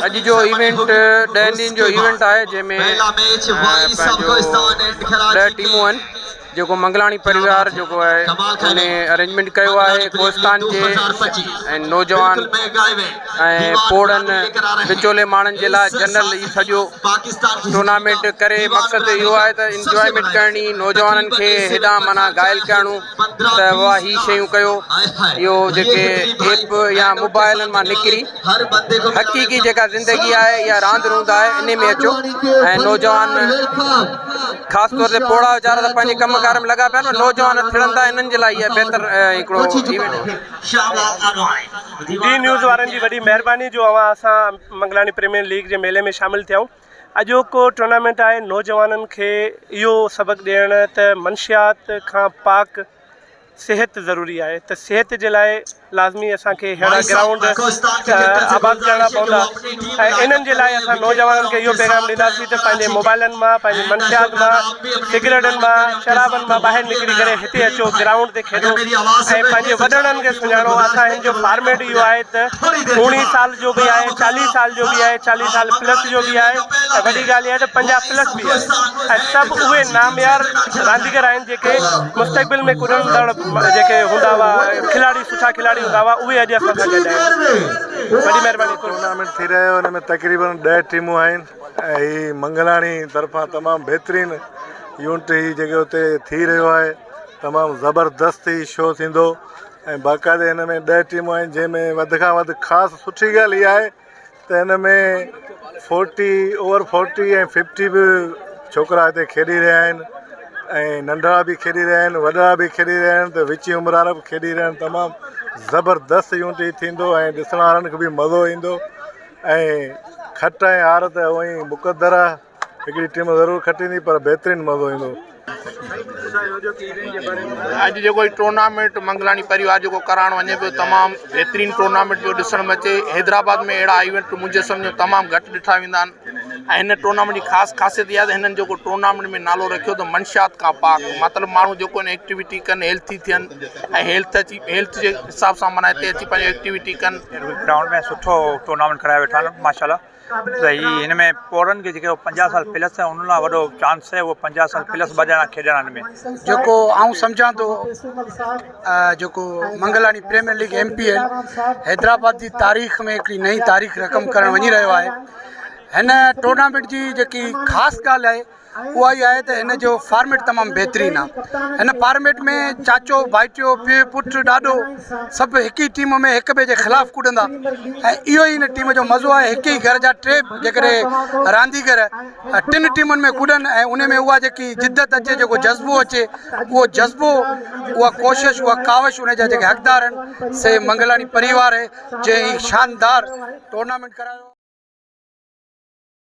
اڄ جو ايونٽ ڏهن ڏينهن جو ايونٽ آهي جنهن ۾ پنهنجو ڏهه ٽيمون آهن جيڪو منگلاڻي پريوار جيڪو آهي ان ارينجمينٽ ڪيو آهي ڪوهستان جي ۽ نوجوان ۽ پوڙهن وچولي ماڻهن جي لاء جنرل هي سڄو ٽورنامينٽ ڪري مقصد اهو آهي ته انجوائمينٽ ڪرڻي نوجوانن کي هيڏانهن معنيٰ گائل ڪرڻو ته واهه هي شيون ڪيو اهو جيڪي ايپ يا موبائلن مان نڪري حقيقي جيڪا زندگي آهي يا راند روند آهي انهي ۾ اچو ۽ نوجوان خاص طور تي پوڙها ويچارا ته پنهنجي ڪم ڪار ۾ لڳا پيا آهن نوجوان ٿڙن ٿا انهن جي لاء اها بهتر هڪڙو ايونٽ. ڊي نيوز وارن جي وڏي مهرباني جو اوهان اسان منگلاڻي پريميئر ليگ جي ميلي ۾ شامل ٿيا آهيون اڄوڪو ٽورنامينٽ آهي نوجوانن کي اهو سبق ڏيڻ ته منشيات کان پاڪ صحت ضروري آهي ته صحت جي لاء لازمي اسان کي اهڙا گرائونڊ آباد ڪرڻا پوندا ۽ انهن جي لاء اسان نوجوانن کي اهو پيغام ڏينداسين ته پنهنجي موبائلن مان پنهنجي منشيات مان سگريٽن مان شرابن مان ٻاهر نڪري ڪري هتي اچو گرائونڊ تي کيڏو ۽ پنهنجي وڏڙن کي سڃاڻو اسان هن جو فارميٽ اهو آهي ته اوڻيهه سال جو به آهي چاليهه سال جو به آهي چاليهه سال پلس جو به آهي ۽ وڏي ڳالهه اها آهي ته 50 پلس به آهي ۽ سڀ اهي ناميار رانديگر آهن جيڪي مستقبل ۾ ڪڏندڙ جيڪي هوندا هئا کلاڙي سٺا کلاڙي هوندا هئا اهي اڄ اسان سان گڏ آهن وڏي مهرباني. ٽورنامينٽ ٿي رهيو ان ۾ تقريبن 10 ٽيمون آهن ۽ هي منگلاڻي طرفان تمام بهترين يونٽ هي جيڪي اتي ٿي رهيو آهي تمام زبردست هي شو ٿيندو ۽ باقاعدي هن ۾ 10 ٽيمون آهن جنهن ۾ وڌ کان وڌ خاص سٺي ڳالهه اها آهي ته هن ۾ فورٽي اوور فورٽي ۽ ففٽي به ڇوڪرا هتي کيڏي رهيا آهن ۽ ننڍڙا به کيڏي رهيا آهن وڏڙا به کيڏي رهيا آهن ته وچين عمر وارا به کيڏي رهيا آهن تمام زبردست يونٽ هي ٿيندو ۽ ڏسڻ وارن کي به مزو ايندو ۽ کٽ ۽ هار ته هونئن ئي مقدر آهي هڪڙي ٽيم ضرور کٽيندي پر بهترين مزو ايندو. اڄ جيڪو هي ٽورنامينٽ منگلاڻي پريوار جيڪو ڪرائڻ وڃي پيو تمام بهترين ٽورنامينٽ پيو ڏسڻ ۾ اچي حيدرآباد ۾ اهڙا ايونٽ منهنجي سمجھ ۾ تمام گهٽ ڏٺا ويندا آهن ۽ هن ٽورنامينٽ جي خاص خاصيت اها آهي ته هنن جيڪو ٽورنامينٽ ۾ نالو رکيو ته منشيات کان پاڪ مطلب ماڻهو جيڪو هن ايڪٽيوٽي ڪن هيلٿي ٿين ۽ هيلٿ اچي هيلٿ جي حساب سان معنيٰ هتي اچي پنهنجو ايڪٽيوٽي ڪن. گرائونڊ ۾ سٺو ٽورنامينٽ ڪرايو ويٺا آهن ماشاءالله. ته هي هن ۾ پوڙهن کي جيڪي 50 سال پلس آهن انهن لاء وڏو چانس آهي اهي 50 سال پلس ٻه ڄڻا کيڏڻا آهن هن ۾. جيڪو آئون سمجهان ٿو جيڪو Manglani premier league M P L Hyderabad جي تاريخ ۾ هڪڙي نئين تاريخ رقم ڪرڻ وڃي رهيو آهي هن ٽورنامينٽ جي جيڪي خاص ڳالهه آهي اها اها آهي ته هن جو فارميٽ تمام بهترين آهي هن فارميٽ ۾ چاچو ڀائٽيو پيء پٽ ڏاڏو سڀ هڪ ئي ٽيم ۾ هڪ ٻئي جي خلاف ڪڏندا ۽ اهو ئي هن ٽيم جو مزو آهي هڪ ئي گهر جا ٽي جيڪڏهن رانديگر ٽن ٽيمن ۾ ڪڏن ۽ ان ۾ اها جيڪي جدت اچي جيڪو جذبو اچي اهو جذبو اها ڪوشش اها ڪاوش ان جا جيڪي حقدار آهن سي منگلاڻي پريوار آهي جنهن هي شاندار ٽورنامينٽ ڪرايو.